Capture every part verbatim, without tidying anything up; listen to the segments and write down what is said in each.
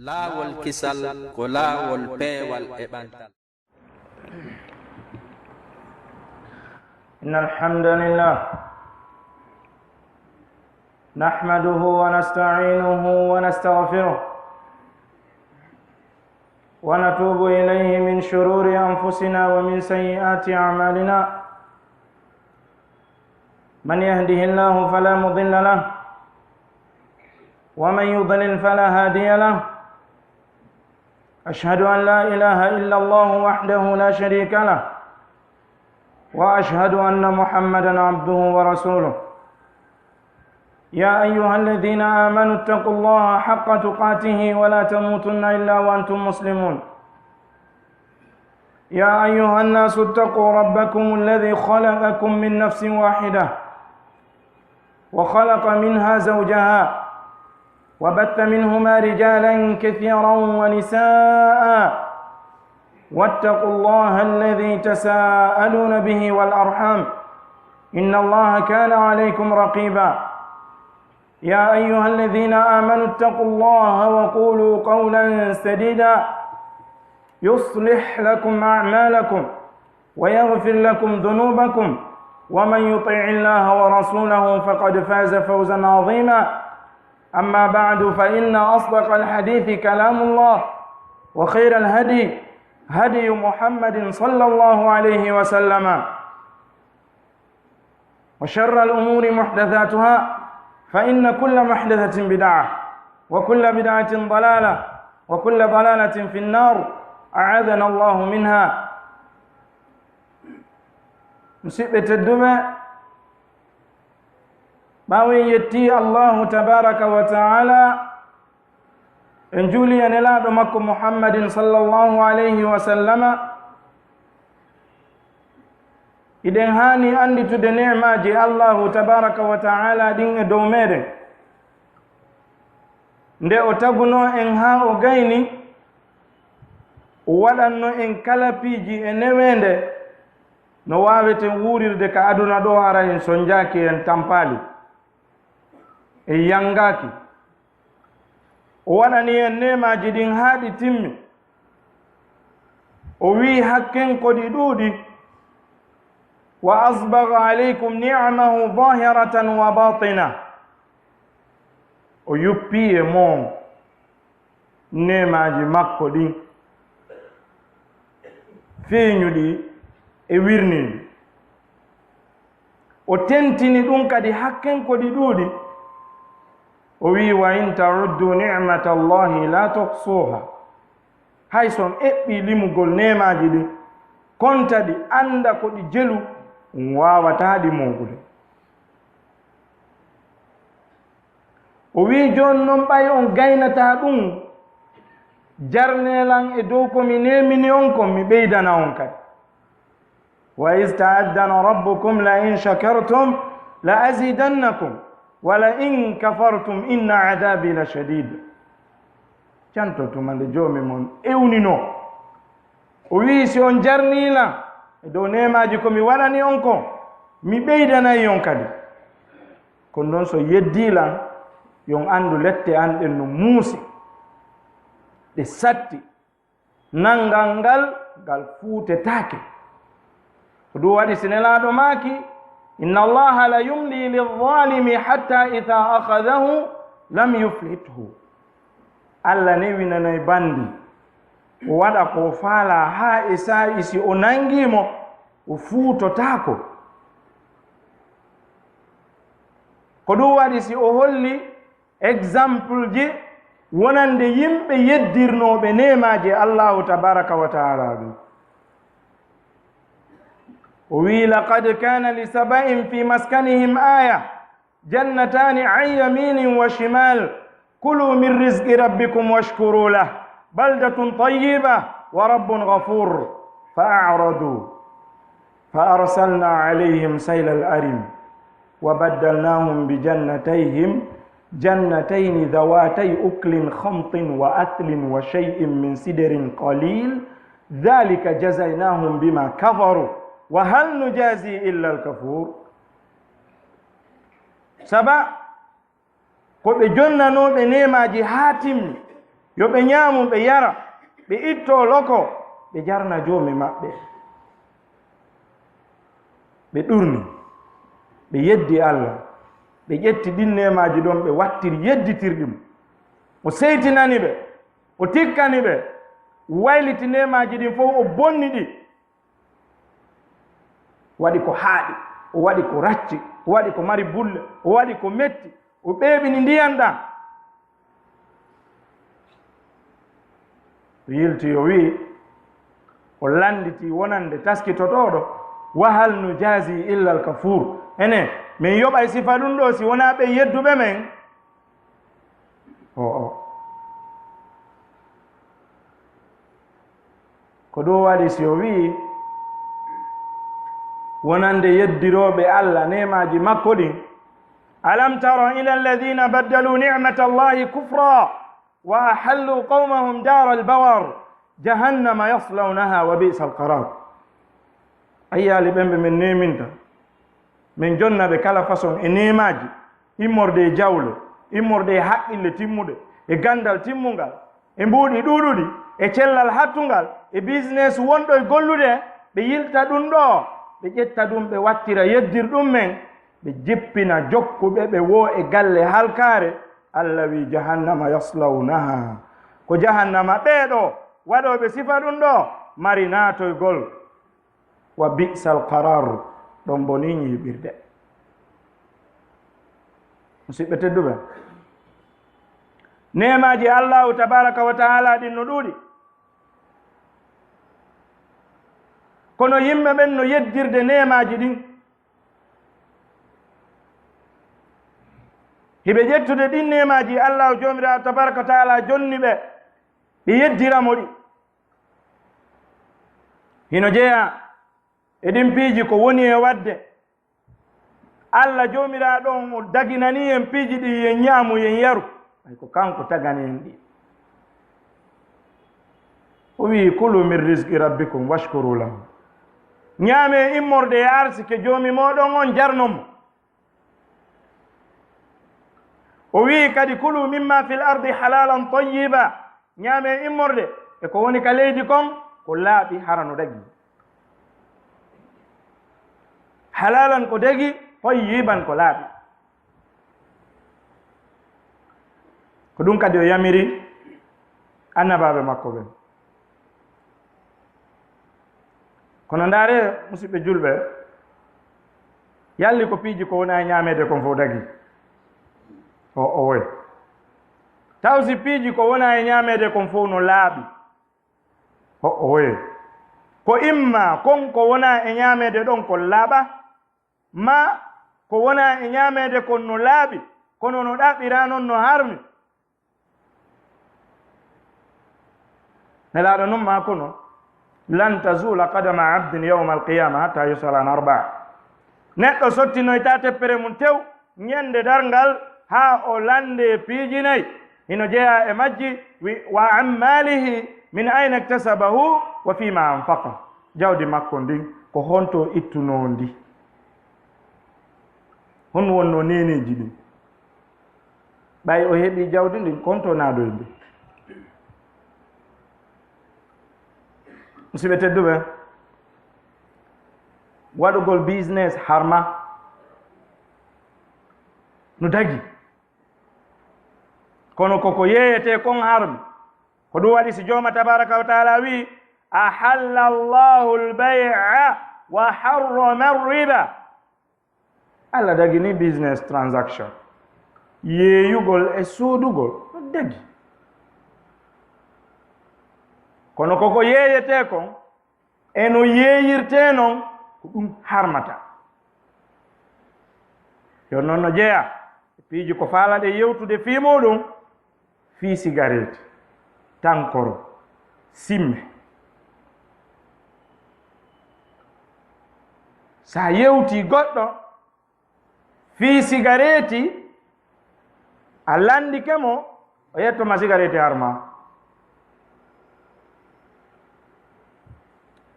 Laawol kisal ko laawol peewal e ɓantal. إن الحمد لله نحمده ونستعينه ونستغفره ونتوب إليه من شرور أنفسنا ومن سيئات أعمالنا. من يهده الله فلا مضل له ومن يضلل فلا هادي له. أشهد أن لا إله إلا الله وحده لا شريك له وأشهد أن محمدا عبده ورسوله. يا أيها الذين آمنوا اتقوا الله حق تقاته ولا تموتن إلا وأنتم مسلمون. يا أيها الناس اتقوا ربكم الذي خلقكم من نفس واحدة وخلق منها زوجها وبث منهما رجالا كثيرا ونساء واتقوا الله الذي تساءلون به والأرحام إن الله كان عليكم رقيبا. يا أيها الذين آمنوا اتقوا الله وقولوا قولا سديدا يصلح لكم أعمالكم ويغفر لكم ذنوبكم ومن يطع الله ورسوله فقد فاز فوزا عظيما. أما بعد، فإن أصدق الحديث كلام الله وخير الهدي هدي محمد صلى الله عليه وسلم وشر الأمور محدثاتها فإن كل محدثة بدعة وكل بدعة ضلالة وكل ضلالة في النار أعاذنا الله منها. Musidɓe tedduɓe, ɓaawo en yetti Allahu tabaraka wa taala, en juuli e Nelaaɗo makko Muhammadin sallallahu alayhi wa sallama, iɗen haani annditude neemaaji Allahu tabaraka wa taala ɗin e dow meeɗen. Nde o tagunoo en haa o gayni, o waɗanno en kala piiji e neweende no waaweten wuurirde ka aduna ɗoo, hara en sonjaaki, en tampaali, en yangaaki. O waɗani en neemaaji ɗin haa ɗi timmi. O wi'i hakken ko ɗi ɗuuɗi. Wa asbagha alaykum ni'amahu zahiratan wa batina. O yuppi e mon neemaaji makko ɗin, feeñuɗi e wirniiɗi. O tentini ɗum kadi hakken ko ɗi ɗuuɗi. O wi'i, "Wa in ta'uddu ni'matallahi la tuhsuha." Hay so on eɓɓii limugol neemaaji ɗin, konta ɗi, annda ko ɗi jelu, on waawataa ɗi mooɓude. O wi'i, "Jooni non, ɓay on gaynataa ɗum, jarnee lan e dow ko mi neemini on kon, mi ɓeydana on kadi." "Wa iz ta'addana rabbukum la in shakartum la azidannakum, wa la in kafartum inna adhabi la shadid." Canto tuma nde Joomi mon ewnino. O wi'i, "Si on jarnii lan e dow neemaaji ko mi waɗani on kon, mi ɓeydanay on kadi." Ko non so yeddii lan, yo on anndu lette an ɗen no muusi, ɗe satti. Nanngal ngal, ngal fuutetaake. Ko ɗum waɗi si Nelaaɗo maaki, "Inna Allaha la yumli lizzalimi hatta idha akhadhahu lam yuflithu." Alla newinanay banndi, o waɗa ko faalaa haa e saa'i si o nanngii mo, o fuutotaako. Ko ɗum waɗi si o holli exemple ji wonande yimɓe yeddirnooɓe neemaaji Allaahu tabaaraka wa ta'aala ɗin. O wi'i, "Laqad kana li saba'in fi maskanihim aya, jannatani an yaminin wa shimal, kulu min rizqi rabbikum washkuru lah, baldatun tayyiba wa rabbun ghafur, fa a'radu, fa arsalna alayhim saylal arim, wa baddalnahum bi jannatayhim jannatayni dhawatay uklin khamtin wa athlin wa shay'in min sidrin qalil, dhalika jazaynahum bima kafaru, wa hal nujazi illa al kafur." Saba ko ɓe jonnanooɓe neemaaji haa timmi, Yo ɓe ñaamu, ɓe yara, ɓe ittoo loko, ɓe jarna Joomi maɓɓe. Ɓe ɗurni, ɓe yeddi Alla, ɓe ƴetti ɗin neemaaji ɗon, ɓe wattiri yedditirɗi mo. O seytinani ɓe, o tikkani ɓe, wayliti neemaaji ɗin fow, o bonni ɗi. Waɗi ko haaɗi, o waɗi ko racci, o waɗi ko mari bulle, o waɗi ko metti, o ɓeeɓini ndiyan ɗan. O yilti, o wi'i, o lannditi wonande taskitotooɗo, "Wa hal nujazi illa al-kafur?" Enen, min yoɓay sifa ɗum ɗo si wonaa ɓe yedduɓe men? O, o. Ko ɗum waɗi si o wi'i, wonande yeddirooɓe Alla neemaaji makko ɗin, "Alam tara ila alladhina baddalu ni'matallahi kufra wa ahallu qawmahum daral bawar, jahannama yaslawnaha wa bi'sal qarar." A yi'aali ɓen ɓe men neeminta, men jonna ɓe kala façon e neemaaji, immorde e jawle, immorde e haqqille timmuɗe, e ganndal timmungal, e mbuuɗi ɗuuɗuɗi, e cellal hattungal, e business wonɗo e gollude, ɓe yilta ɗum ɗo, ɓe ƴetta ɗum, ɓe wattira yeddirɗum men, ɓe jippina jokkuɓe ɓe woo e galle halkaare. Alla wi, "Jahannama yaslawnaha." Ko jahannama ɓee ɗo, waɗooɓe sifa ɗum ɗo, mari naatoygol. "Wa bi'sal qarar." Ɗon boni ñiiɓirde. Musidɓe tedduɓe, neemaaji Allaahu tabaaraka wa taala ɗin no ɗuuɗi. Kono yimɓe ɓen no yeddirde neemaaji ɗin. Hiɓe ƴettude ɗin neemaaji Allaahu Joomiraaɗo tabaaraka wa taala jonni ɓe, ɓe yeddira mo ɗi. Hino jeyaa e ɗin piiji ko woni e waɗde. Alla Joomiraaɗo on, o daginanii en piiji ɗi, yen ñaamu, yen yaru. Ɓay ko kanko tagani en ɗi. O wi'i, "Kulu min rizqi rabbikum washkuru lahu." Ñaamee immorde e arsike Joomi mooɗon on, jarnon mo. O wi'i kadi, "Kulu mimma fil ardi halalan tayyiba." Ñaamee immorde e ko woni ka leydi kon, ko laaɓi, hara no dagi. Halalan ko dagi, tayyiban ko laaɓi. Ko ɗum kadi o yamiri annabaaɓe makko ɓen. Kono ndaare, musidɓe julɓe, yalli ko piiji ko wona e ñaameede kon fof dagi? O, owoye. Taw si piiji ko wona e ñaameede kon fof no laaɓi? O, owoye. Ko imma kon ko wona e ñaameede ɗon kon laaɓa, ma ko wona e ñaameede kon no laaɓi, kono no ɗaɓɓiraa non no harmi. Nelaaɗo non maa kono, "Lan tazula qadama abdin yawma alqiyama hatta yusala an arba'a." Neɗɗo sottinoyta teppere mum tew ñande darngal haa o lande piiji nay. Hino jeyaa e majji, wi, "Wa an malihi min ayna iktasabahu wa fima anfaqa." Jawdi makko ndin, ko honto ittunoo ndi? Honno wonnoo neeneeji ɗin? Ɓay o heɓii jawdi ndin, konto naadoy ndi. Musidɓe tedduɓe, waɗugol business harma no dagi. Kono koko yeeyetee kon harmi. Ko ɗum waɗi si Jooma tabaraka wa taala wi'i, "Ahalla Allahu al-bay'a wa harrama ar-riba." Allah dagini business transaction. Yeeyugol e soodugol no dagi. Kono koko yeeyetee kon, e no yeeyirtee non, ko ɗum harmata. Yo non no jeyaa e piiji ko faalaɗen yewtude fii muuɗum, fii sigareeti, tankoro, simme. Sa yewtii goɗɗo fii sigareeti, a lanndike mo, o yetto ma sigareeti harma.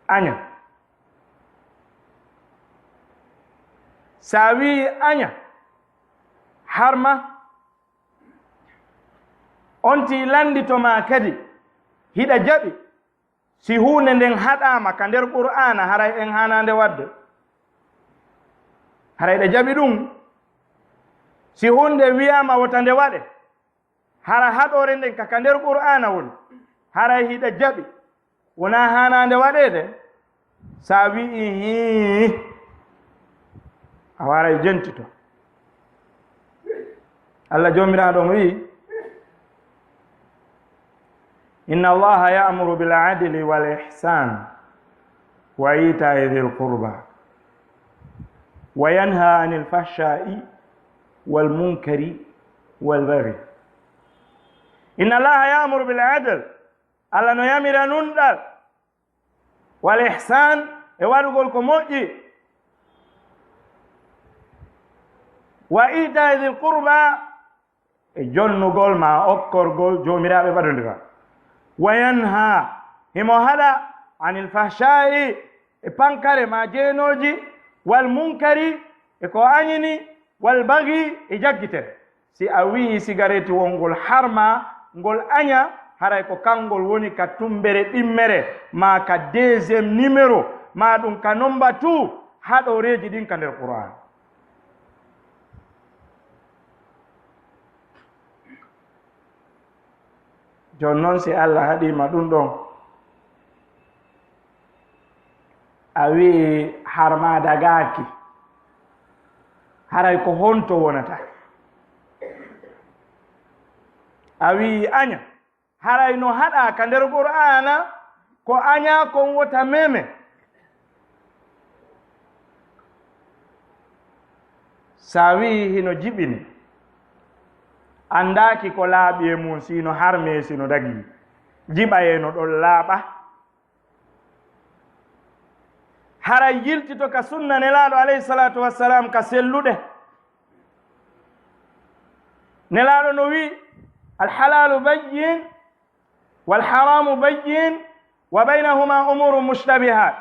Aña. Sa wi'i aña, harma, On tii lanndito ma kadi, hiɗa jaɓi si huunde nden haɗaama ka nder Qur'aana, haray en haanaa nde waɗde? Haray ɗa jaɓi ɗum? Si huunde wi'aama wota nde waɗe, hara haɗoore nden ka, ka nder Qur'aana woni, haray hiɗa jaɓi, wonaa haanaande waɗeede? Sa wi'i hii, a waray jentito. Allah Joomiraaɗo on wi'i, inna Allaha ya'muru bil adli wal ihsan wa ita'i dhil qurba wa yanha anil fahsha'i wal munkari wal baghi. Inna Allaha ya'muru bil adl, Allah no yamira nunɗal, wal ihsan, e waɗugol ko moƴƴi, wa ita'i dhil qurba, e jonnugol ma okkorgol joomiraaɓe ɓadondiral, wa yanha, himo haɗa, anil fahsha'i, e pankare ma jeenooji, wal munkari, e ko añini, wal baghi, e jaggitere. Si a wi'i sigareeti wongol harma, ngol aña, haray ko kangol woni ka tumbere ɗimmere, maa ka deuxième numéro, maa ɗum ka nomba two, haɗooreeji ɗin ka nder Qur'aan. Jooni non, si Allah haɗiima ɗum ɗon, a wi'i harma dagaaki, haray ko honto wonata? A wi'i aña, haray no haɗaa ka nder Qur'aana, ko añaa kon wota meme. Sa wi'i hino jiɓini, anndaaki ko laaɓi e mum, si no harmi e si no dagii, jiɓayee no ɗon laaɓa. Haray yiltito ka sunna Nelaaɗo alayhi salaatu wassalaam ka selluɗe. Nelaaɗo no wi'i, alhalaalu bayyin, wal haraamu bayyin, wa baynahuma umuurun mushtabihaat.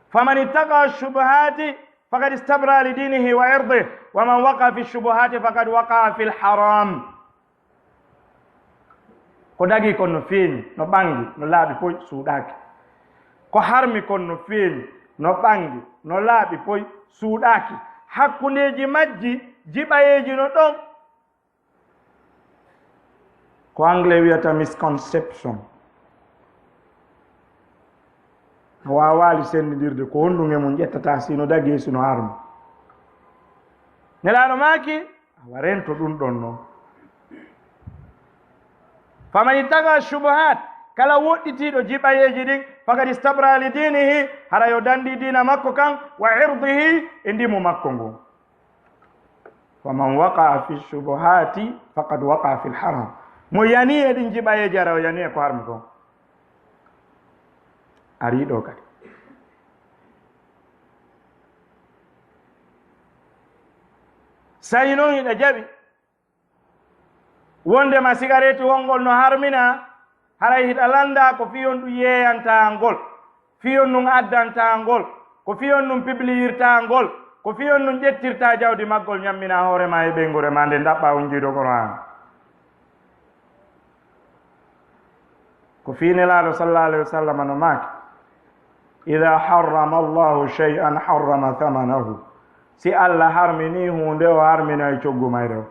Faman ittaqa shubuhaati faqad istabra li diinihi wa irdihi, wa man waqa fi shubuhaati faqad waqa fil haram. Ko dagii kon no feeñi, no ɓangi, no laaɓi poy, suuɗaaki. Ko harmi kon no feeñi, no ɓangi, no laaɓi poy, suuɗaaki. Hakkundeeji majji, jiɓayeeji no ɗon. Ko anglais wiyata misconception. A waawaali senndindirde ko honɗum e mum ƴettata, si no dagii, si no harmi. Nelaaɗo maaki, awa rento ɗum ɗon non. Faman ittaqa shubuhat, kala woɗɗitiiɗo jiɓayeeji ɗin, faqad istabra li diinihi, hara yo danndi diina makko kan, wa irdihi, e ndimu makko ngun. Faman waqa'a fi shubuhati faqad waqa'a fil haram. Mo yani e ɗin jiɓayeeji, hara o yani e ko harmi kon. Arii ɗoo kadi. Sa'i non hiɗa jaɓi wondema sigareeti wongol no harmina, haray hiɗa lannda ko fii honɗum yeeyantaa ngol, fii honɗum addantaa ngol, ko fii honɗum pibliyirtaa ngol, ko fii honɗum ƴettirtaa jawdi maggol, ñammina hoore ma e ɓeynguure ma, nde ndaɓɓa on jiido Qur'aan. Ko fii Nelaaɗo sallallahu alayhi wa sallam no maaki, idaa harrama Allahu shay'an harrama thamanahu. Si Allah harmini huunde, o harmina e coggu mayre o.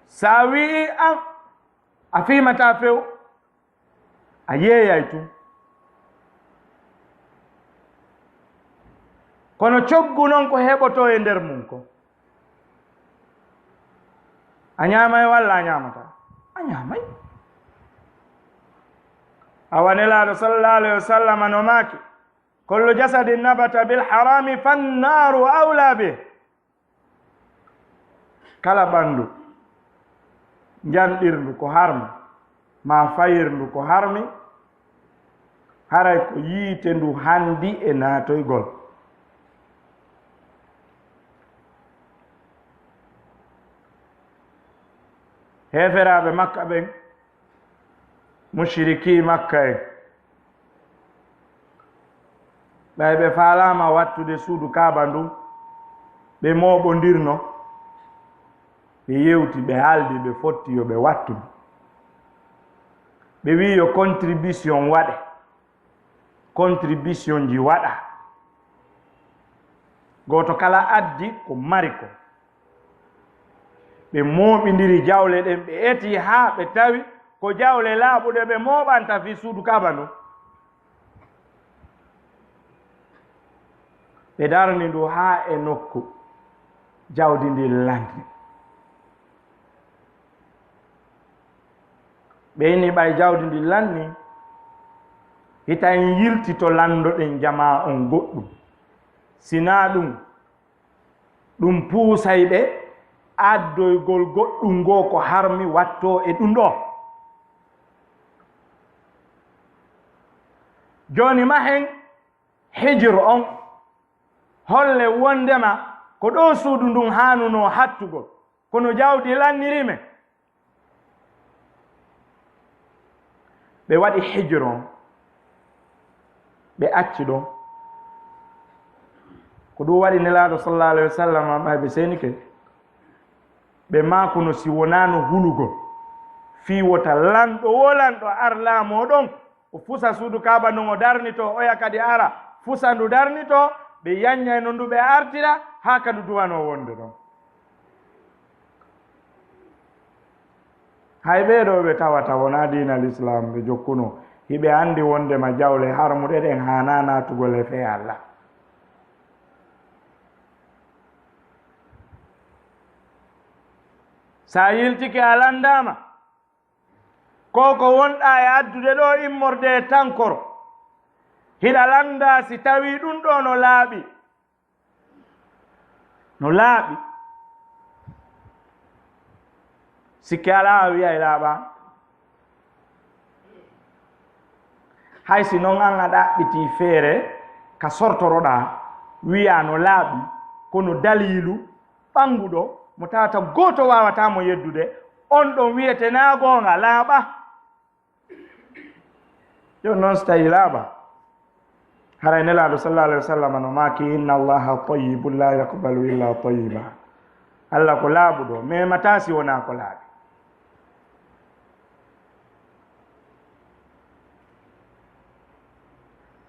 Sa wi'i an a fiimataa few, a yeeyay tun. Kono coggu non ko heɓotoo e nder mun ko, a ñaamay walla a ñaamataa? A ñaamay. Awa Nelaaɗo sallallahu alayhi wa sallam no maaki, kullu jasadin nabata bil harami fannaaru awla bih. Kala ɓanndu njanɗirndu ko harmi, maa fayirndu ko harmi, haray ko yiite ndu hanndi e naatoygol. Heeferaaɓe Makka ɓen, mushrikii Makka en, Ɓay ɓe faalaama wattude suudu Kaaba ndun, ɓe mooɓondirno, ɓe yewti, ɓe haaldi, ɓe fotti yo ɓe wattu. Ɓe wi'i yo contribution waɗe. Contribution ji waɗa. Gooto kala addi ko mari ko. Ɓe mooɓindiri jawle ɗen, ɓe eti haa ɓe tawi ko jawle laaɓuɗe ɓe mooɓanta fii suudu Kaaba ndun. Ɓe darni ndu haa e nokku, jawdi ndin lanni. Ɓe inni ɓay jawdi ndin lanni, hita en yiltito lanndo ɗen jamaa on goɗɗum. Si naa ɗum, ɗum puusay ɓe addoygol goɗɗum ngoo ko harmi wattoo e ɗum ɗoo. Jooni mahen Hijr on, holle wonndema ko ɗoo suudu ndun haanunoo hattugol, kono jawdi lanniri men. Ɓe waɗi Hijr on, ɓe acci ɗon. Ko ɗum waɗi Nelaaɗo sallallahu alayhi wa sallam, ɓay ɓe seenike, ɓe maakuno si wonaano hulugol, fii wota lanɗo woo lanɗo ar laamoo ɗon, o fusa suudu Kaaba ndun, o darnitoo, oya kadi ara, fusa ndu darnitoo, ɓe yanñayno ndu ɓe artira, haa ka ndu duwanoo wonde ɗon. Hay ɓee ɗoo ɓe tawata wonaa diina Lislaam ɓe jokkunoo, hiɓe anndi wonndema jawle harmuɗe ɗen haanaa naatugol e fee Alla. Si a yiltike a lanndaama, ko ko wonɗaa e addude ɗoo immorde e tankoro, hiɗa lanndaa si tawii ɗum ɗoo no laaɓi. No laaɓi. Sikke alaa a wi'ay laaɓaa. Hay si non an a ɗaɓɓitii feere ka sortoroɗaa, wi'aa no laaɓi, kono daliilu ɓannguɗo mo tawata gooto waawataa mo yeddude, on ɗon wi'ete naa goonga, laaɓaa. Jooni non, si tawii laaɓaa, haray Nelaaɗo sallallahu alayhi wa sallam no maaki, "Inna Allaha tayyibun la yaqbalu illa tayyiba." Alla ko laaɓuɗo, memataa si wonaa ko laaɓi.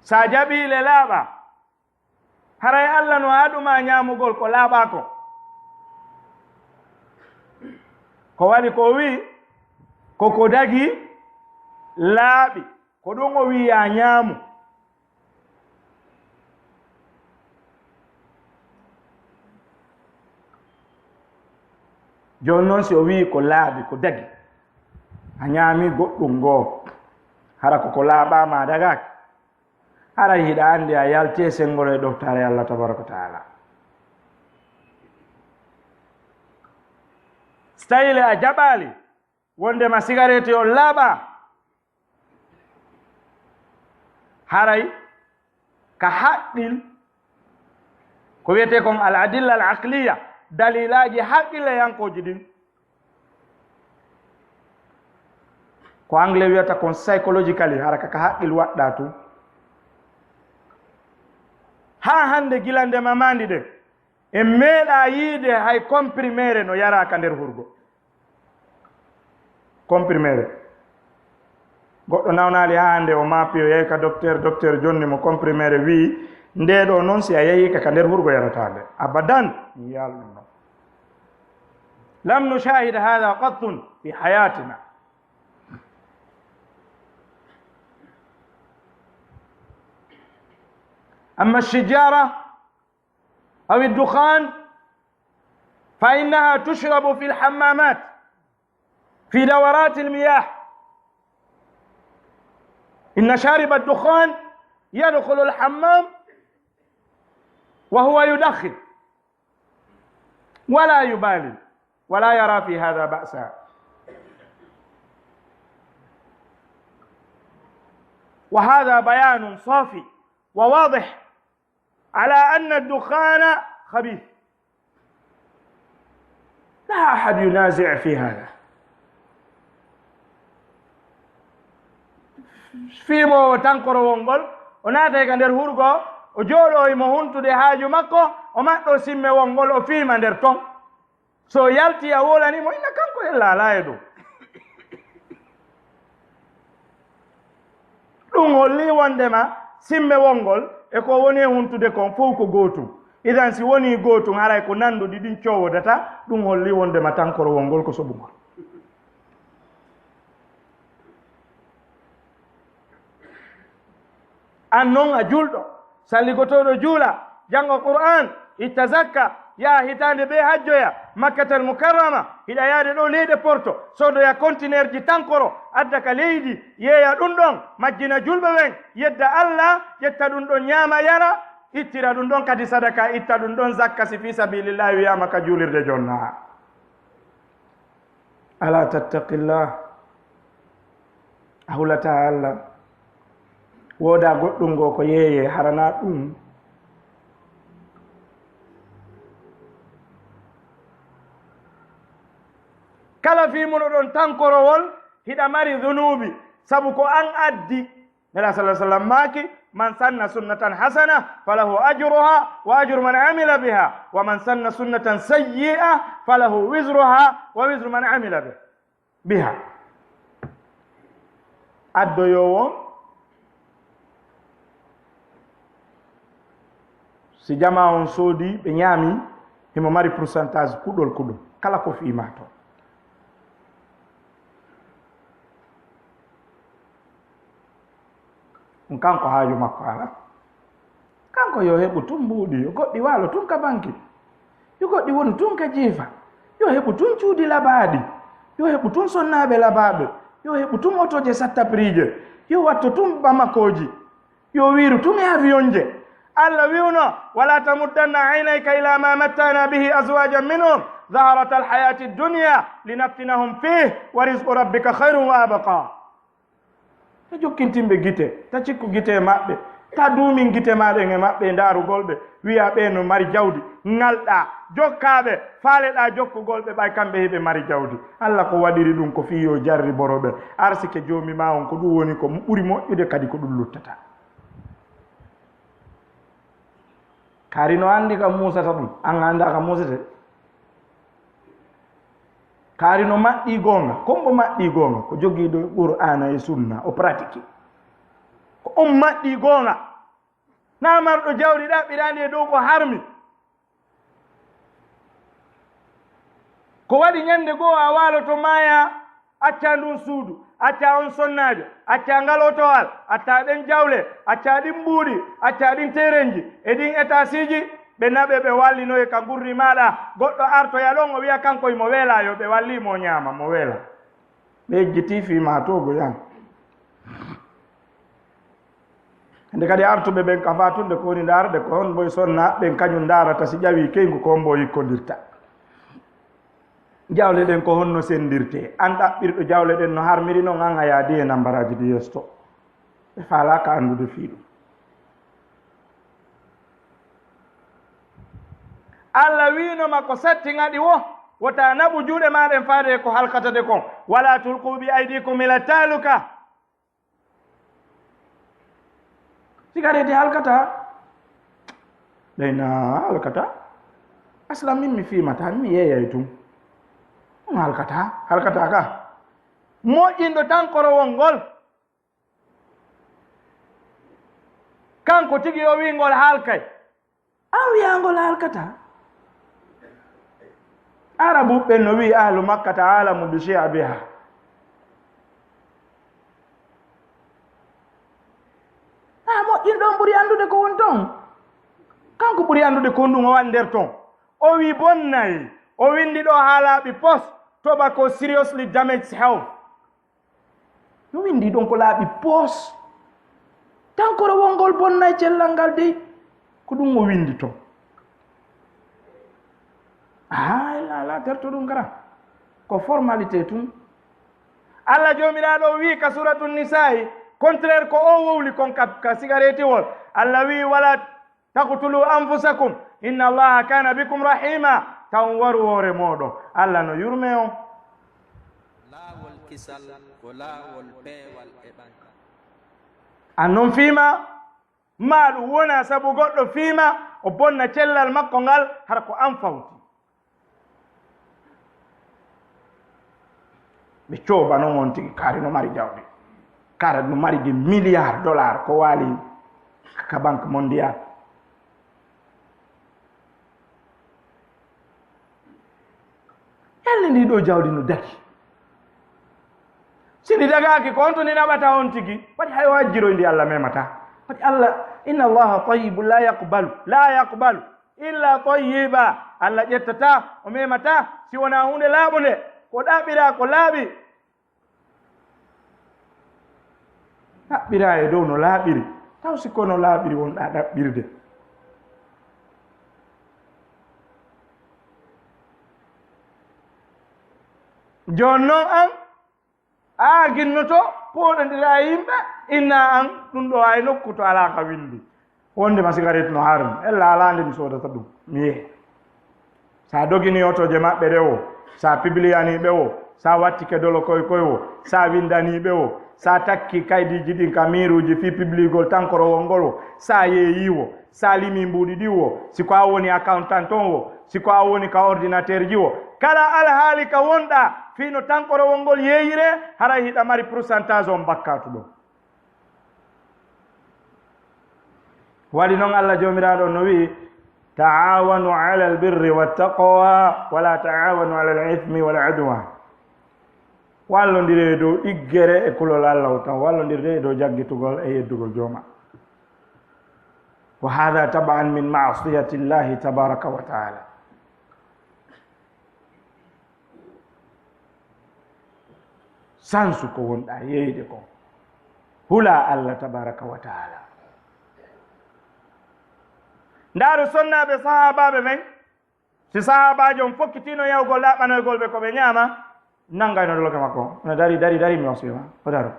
Si a jaɓii le laaɓaa, haray Alla no haɗu ma ñaamugol ko laaɓaa kon. Ko waɗi ko o wi'i, ko ko dagii laaɓi, ko ɗum o wi'i yaa ñaamu. Jooni non, si o wi'i ko laaɓi, ko dagii, a ñaamii goɗɗum ngoo, hara ko ko laaɓaa ma dagaaki. Haray hiɗa anndi a yaltii e senngol e ɗoftaare Alla tabaaraka wa taala. Si tawii le a jaɓaali wonndema sigareeti on laaɓaa, haray ka haqqil, ko wiyetee kon al adilla al aqliya, daliilaaji haqqilleyankooji ɗin, ko anglais wiyata kon psychologically, hara ka, ka haqqil waɗɗaa tun. Haa hannde gila nde mamaandi ɗen, en meeɗaa yiide hay comprimere no yaraa ka nder hurgo. Comprimere. Goɗɗo nawnaali haa hannde o maapi, o yahi ka docteur, docteur jonni mo comprimere, wi'i, "Ndee ɗoo non, si a yahii ka, ka nder hurgo yarataa nde." Abadan, mi yi'aali ɗum non. Lam nushahid hadha qattun fi hayatina. Amma shijara أو الدخان فإنها تشرب في الحمامات في دورات المياه. إن شارب الدخان يدخل الحمام وهو يدخن ولا يبالي ولا يرى في هذا بأسا. وهذا بيان صافي وواضح على أن الدخان خبيث، لا أحد ينازع في هذا. Fii mo tankorowol ngol, o naatay ka nder hurgo, O jooɗo e mo huntude haaju makko, o maɗɗo simmewol ngol, o fiima nder ton. So yalti a wolani mo, inna kanko ella alaa e dow. Ɗum holli wondema simmewol ngol e ko woni e huntude kon fof ko gootum. Idan si woni gootum, haray ko nanduɗi ɗin cowodata, ɗum holli wondema tankorowol ngol ko soɓungol. An non a julɗo, salligotooɗo juula, janngo Qur'aan, itta zakka, yaha hitaande bee hajjoya Makkatal Mukarrama, hiɗa yaade ɗo leyɗe Porto, soodoya kontineerji tankoro, adda ka leydi, yeeya ɗum ɗon, majjina julɓe ɓen, yedda Allah, ƴetta ɗum ɗon ñaama yara, ittira ɗum ɗon kadi sadaka, itta ɗum ɗon zakka si fii sabiilillaahi wiyaama ka juulirde jonnaa. Alaa tattaqillah, a hulataa Allah. Woodaa goɗɗum goo ko yeeyee, haranaa ɗum. Kala fii munuɗon tankorowol, hiɗa mari zunuubi, sabu ko an addi. Nela sallallahu alaihi wasallam maaki, "Man sanna sunnatan hasana, falahu ajruha wa ajru man amila biha, wa man sanna sunnatan sayyi'a, falahu wizruha wa wizru man amila bi-, biha." Addoyoowo on, si jamaa on soodi, ɓe ñaami, himo mari pourcentage kuɗol kuɗol, kala ko fiima to. Ɗum kanko haaju makko alaa. Kanko yo heɓu tun mbuuɗi, yo goɗɗi waalo tun ka banki, yo goɗɗi wonu tun ka jiifa, yo heɓu tun cuuɗi labaaɗi, yo heɓu tun sonnaaɓe labaaɓe, yo heɓu tun otooje sattapriije, yo watto tun Bamakooji, yo wiiru tun e avion je. Allah wi'uno, "Wala tamuddanna aynayka ila ma matta'na bihi azwajan minhum zaharata alhayati dunya linaftinahum fih wa rizqu rabbika khayrun wa abqa." Ta jokkintin ɓe gite, ta cikku gite e maɓɓe, ta duumin gite maaɗen e maɓɓe e ndaarugol ɓe, wi'a ɓe no mari jawdi, ŋalɗaa, jokkaa ɓe, faaleɗaa jokkugol ɓe, ɓay kamɓe hiɓe mari jawdi. Alla ko waɗiri ɗum ko fii yo jarriboro ɓe. Arsike Joomi maa on, ko ɗum woni ko ɓuri moƴƴude, kadi ko ɗum luttata. Kaari no anndi ka muusata ɗum, an a anndaa ka muusete. Kaari no maɗɗii goonga, ko mbo maɗɗii goonga, ko jogiiɗo Qur'aana e Sunna, o pratiqué. Ko on maɗɗii goonga. Naa marɗo jawdi ɗaɓɓiraandi e dow ko harmi. Ko waɗi ñannde goo a waaloto maaya, accaa nduun suudu, accaa on sonnaajo, accaa ngal otowal, accaa ɗen jawle, accaa ɗin mbuuɗi, accaa ɗin terenji, e ɗin etaasiiji, ɓe naɓe ɓe wallinoye ka ngurri maaɗa, goɗɗo artoya ɗon o wi'a kanko himo weelaa, yo ɓe wallii mo o ñaama, mo weelaa. Ɓe ejjitii fii maa toogoyan. Hannde kadi artuɓe ɓen ka faatunde ko woni ndaarde ko honmbo e sonna ɓen kañum ndaarata si ƴawii keyngu ko honmbo o yikkondirta. Jawle ɗen ko honno senndirtee? An ɗaɓɓirɗo jawle ɗen no harmiri non an a yaadi e nambaraaji ɗi yeeso to. Ɓe faalaaka anndude fii ɗum. Alla wiino ma ko satti ŋaɗi wo, wota naɓu juuɗe maa ɗen faade e ko halkata de kon. Wala tulqu bi aydikum ila taluka. Sigareeti halkataa? Ɓeyna halkataa. Aslan min mi fiimataa, min mi yeeyay tun. Ɗum halkataa, halkataa ka. Moƴƴinɗo tan korowol ngol. Kanko tigi o wi'i ngol haalkay. An wi'aa ngol haalkataa? Arabuɓe ɓen no wi'i ahlu Makkata aalamu bi shi'abiha. Haa moƴƴinɗo on ɓuri anndude ko woni ton. Kanko ɓuri anndude ko honɗum o waɗi nder ton. O wi'i bonnay. O winndi ɗo haa laaɓi pos, tobacco seriously damage health. No winndi ɗon ko laaɓi poos. Tan korowol ngol bonnay cellal ngal dey. Ko ɗum o winndi ton. Aa, ella alaa terto ɗum kara. Ko formalité tun. Alla Joomiraaɗo wi'i ka Suuratu Nisaa'i, contraire ko o wowli kon ka, ka sigareetiwol. Alla wi'i, wala taqtulu anfusakum, inna Allaha kana bikum rahima, tan waru hoore mooɗon, Alla no yurme on. Laawol kisal ko laawol peewal e ɓangal. An non fiima, Maa ɗum wona sabu goɗɗo fiima, o bonna cellal makko ngal, hara ko an fawti. Ɓe cooba noon on tigi, kaari no mari jawdi. Kaari no mari des milliards dollars ko waali ka Banque Mondiale. Yalla ndi ɗo jawdi no dagi? Si ndi dagaaki, ko on to ndi naɓata on tigi? Waɗi hay o ajjiroy ndi, Allah memata. Waɗi Allah, inna Allaha tayyibun la yaqbalu, la yaqbalu illa tayyiba. Allah ƴettata, o memata si wona huunde laaɓunde. Ko ɗaɓɓira ko laaɓi. Ɗaɓɓira e dow no laaɓiri, taw si ko no laaɓiri wonɗa ɗaɓɓirde. Jooni noon an, a ginnoto, pooɗondira e yimɓe, inna an, ɗum ɗo ay nokku to alaa ka winndi. Wonde ma sigaret no harmi, ella alaa nde mi soodata ɗum, mi yehe. Sa dogini otooje maɓɓe ɗe wo, sa pibliyani ɓe wo, sa wattike dolo koy koy wo, sa windani ɓe wo, sa takki kaydiiji ɗin ka miiruuji fii pibligol tankorowol ngol wo, sa yeeyi wo, sa limi mbuuɗi ɗin wo, si ko a woni accountant on wo, si ko a woni ka ordinateur ji wo, kala alhaali ka wonɗa fii no tankorowol ngol yeeyire, haray hiɗa mari pourcentage on bakkatu ɗon. Waɗi noon, Allah Joomiraaɗo no wi'i, "Ta'aawanu alal birri wat taqwa, wala ta'aawanu alal ismi wal udwan." Wallondiree e dow ɗiggere e kulol Allah o tan, wallondiree e dow jaggitugol e yeddugol jooma. Wa haadha tab'an min ma'siyati Llahi tabaaraka wa ta'aala. Sansu ko wonɗa yeeyde kon. Hula Allah tabaraka wa taala. Ndaaru sonnaaɓe sahaabaaɓe ɓen, si sahaabaajo on fokkitiino yahugol laaɓanoygol ɓe ko ɓe ñaama, nanngayno doloke makko. No dari, dari, dari, mi wasiyama. O daru.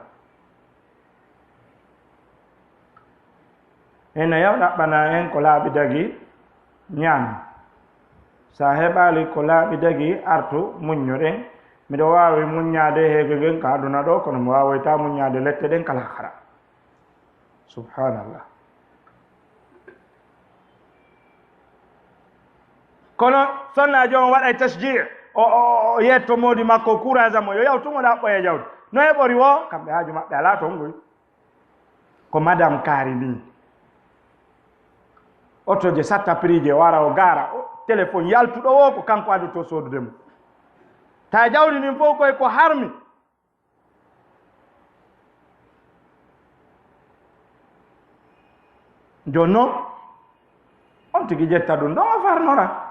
Ene yaw ɗaɓɓana en ko laaɓi dagi ñaami. Sa heɓaali ko laaɓi dagi, artu muññoɗen. Miɗo waawi muññaade heege ngen ka aduna ɗo, kono mi waawoyta muññaade lette ɗen ka laakara. Subhanallah. Kono sonnaajo on waɗay tashji, o, o, o yetto moodi makko, courage mo, yo yaw tumo ɗaɓɓoya jawdi. No heɓori wo, kamɓe haaju maɓɓe alaa toon ngoy. Ko madame kaari ni. Otoje satta prix je o ara o gaara, o téléphone yaltuɗo wo ko kanko addoto soodude mo. Ta jawdi ndin fof koy ko harmi. Jooni noon, on tigi ƴetta ɗum ɗon o farnora.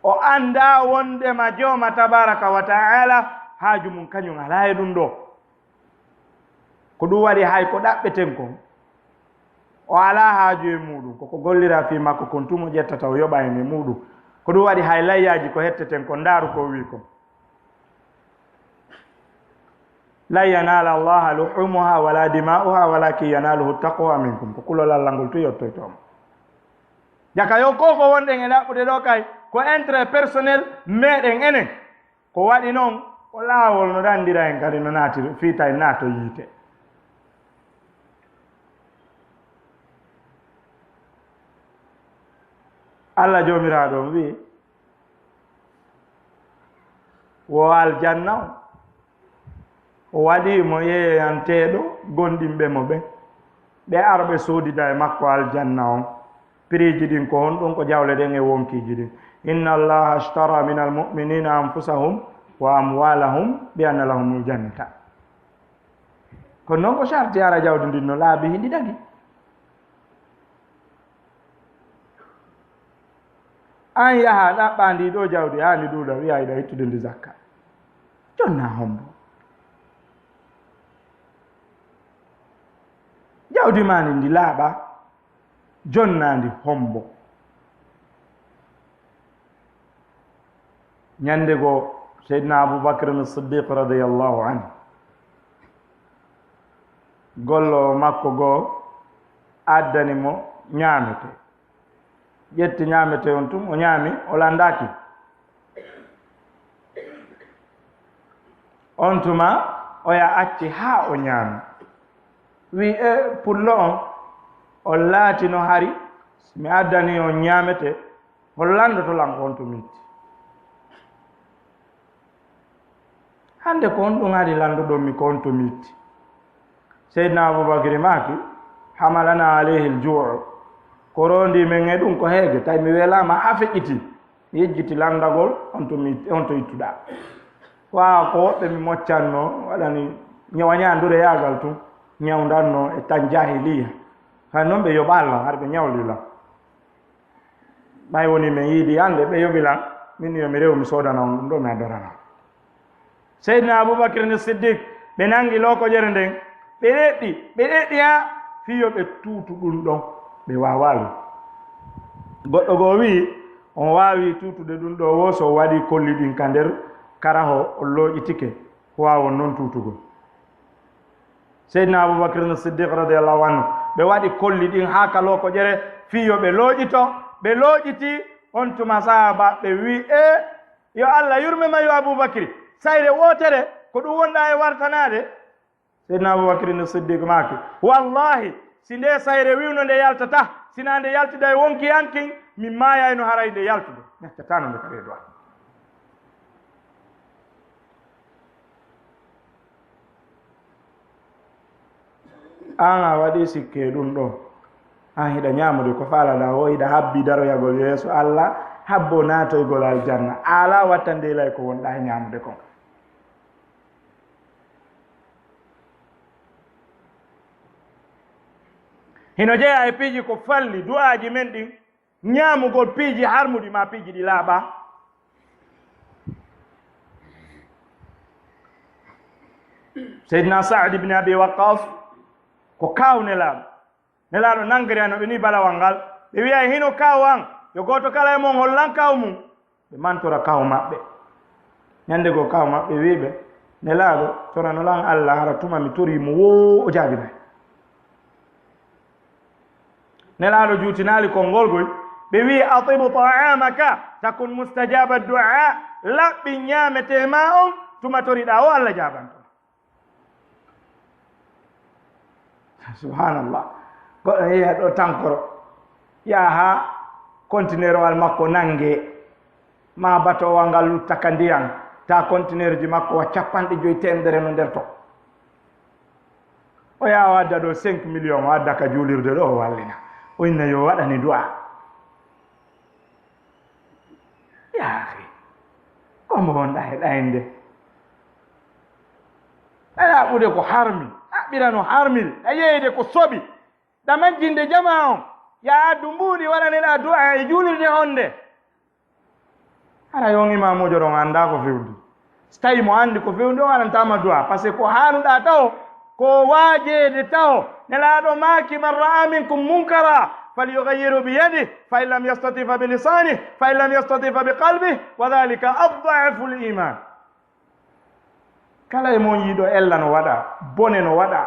O anndaa wondema jooma tabaraka wa ta'ala haaju mum kañum alaa e ɗum ɗo. Ko ɗum waɗi hay ko ɗaɓɓeten kon, o alaa haaju e muuɗum. Koko gollira fii makko kon tuma o ƴettata o yoɓa en e muuɗum. Ko ɗum waɗi hay layyaaji ko hetteten kon, ndaaru ko o wii kon. "Lan yanaala Allaha luhumuha wala dima'uha walakin yanaluhu taqwa minkum." Ko kulol Allah ngol tun yottoyto mo. Jaka yo ko ko wonɗen e ɗaɓɓude ɗo kay, ko intérêt personnel meɗen enen. Ko waɗi noon, ko laawol no ɗanndira en kadi no naati fii tawi naato yiite. Allah Joomiraaɗo on wi'i, wo aljanna o, o waɗi mo yeeyanteeɗo gonɗinɓe mo ɓen. Ɓe ara ɓe soodida e makko aljanna on. Piriiji ɗin ko honɗum? Ko jawle ɗen e wonkiiji ɗin. "Inna Allaha ashtara min almu'minina anfusahum wa amwalahum bi anna lahumul jannata." Kono noon ko sarti ara jawdi ndin no laabi, hindi dagi. An yaha ɗaɓɓa ndi ɗo jawdi, haa ndi ɗuuɗa, wi'a iɗa ittude ndi zakka. Jonna hombo. Jawdi ma ndi, ndi laaɓa, jonna ndi hombo. Ñande goo, Seydina Abu Bakr Siddiq radiyallahu anhu, gollo makko goo addani mo ñaamete. Ƴetti ñaamete on tun, o ñaami, o landaaki. On tuma, oya acci haa o ñaami. Wi e pullo on, on laatino hari, si mi addani on ñaamete, on lanndoto lan ko on to mitti. Hannde ko on ɗum hari lannduɗon mi ko on to mitti. Seydina Abubakri maaki, hamalana alayhi l-juu'u. Ko roondi men e ɗum ko heege, tawi mi welaama haa feƴƴiti. Mi yejjiti lanndagol, on to mi, on to ittuɗaa. Wa ko woɓɓe mi moccannoo, waɗani ñawa ñaandure yaagal tun, ñawndannoo e tan jahiliya. Hay non ɓe yoɓa Allah, har ɓe ñawli lan. Ɓay woni men yiidi yande, ɓe yoɓi lan, min yo mi rew mi soodana on ɗum ɗo mi addorana. Seydina Abubakar ni Siddiq, ɓe nangi lookoƴere nden, ɓe ɗeɗɗi, ɓe ɗeɗɗi haa fii yo ɓe tuutu ɗum ɗon, ɓe waawaa ɗum. Goɗɗo goo wi'i, on waawii tuutude ɗum ɗo woo so waɗi kolli ɗin ka nder karaho, on looƴitike, ko waawon non tuutugol. Seydina Abubakar ni Siddiq radiyallahu anhu, ɓe waɗi kolli ɗin haa ka lookoƴere fii yo ɓe looƴito, ɓe looƴiti, on tuma sahaaba ɓe wi'i, e, yo Allah yurme ma yo Abubakri, sayre wootere, ko ɗum wonɗaa e wartanaade? Seydina Abubakri ni Siddiq maaki, wallahi, si nde sayre wi'uno nde yaltata, si naa nde yaltida e wonki an kin, mi maayayno haray nde yaltude. Mi accataano nde ka reedu an. An a waɗi sikke ɗum ɗo. An hiɗa ñaamude ko faalaɗaa o, hiɗa habbi daroyagol yeeso Allah, habbo naatoygol aljanna. A alaa wattande lay ko wonɗaa e ñaamude kon. Hino jeyaa e piiji ko falli du'aaji men ɗin, ñaamugol piiji harmuɗi maa piiji ɗi laaɓaa. Seydina Saad ibn Abi Waqqas ko kaaw Nelaaɗo. Nelaaɗo nangiri no ɓe ni balawal ngal. Ɓe wi'ay hino kaaw an, yo gooto kala e mon hollan kaaw mum. Ɓe mantora kaaw maɓɓe. Ñande goo kaaw maɓɓe wi'i ɓe, Nelaaɗo, torano lan Allah, hara tuma mi torii mo woo o jaabinay. Nelaaɗo juutinaali konngol goy, ɓe wi'i, atib ta'amaka takun mustajaba du'a, laɓɓin ñaametee maa on, tuma toriɗaa o Allah jaabanto. Subhanallah. Goɗɗo yeeya ɗo tankoro, yaha haa kontineerowal makko nangee, maa batowal ngal lutta ka ndiyan, taa kontineerji makko wa capanɗe joy teemedere no nder ton. O yaha o adda ɗo cinq millions, o adda ka juulirde ɗo, o wallina. O inna yo waɗani du'a. Yaa akhi, ko mo wonɗaa e ɗaynde? Aɗa ɓuuɗe ko harmi, a ɓira no harmiri, a yeeyde ko soɓi, ɗa majjinde jamaa on, yaa addu mbuuɗi waɗaneɗaa du'a e juulirde honde. Hara yo on imaamuujo ɗon anndaa ko fewndi. Si tawii mo anndi ko fewndi on, aɗa tama du'a. Parce que ko haanuɗaa taho, ko waajeede taho. Nelaaɗo maaki, man ra'a minkum munkara, falyughayyirhu biyadih, fa in lam yastati fa bilisanih, fa in lam yastati fa biqalbih, wa dhalika ad'aful iman. Kala e mon yiiɗo ella no waɗa, bone no waɗa,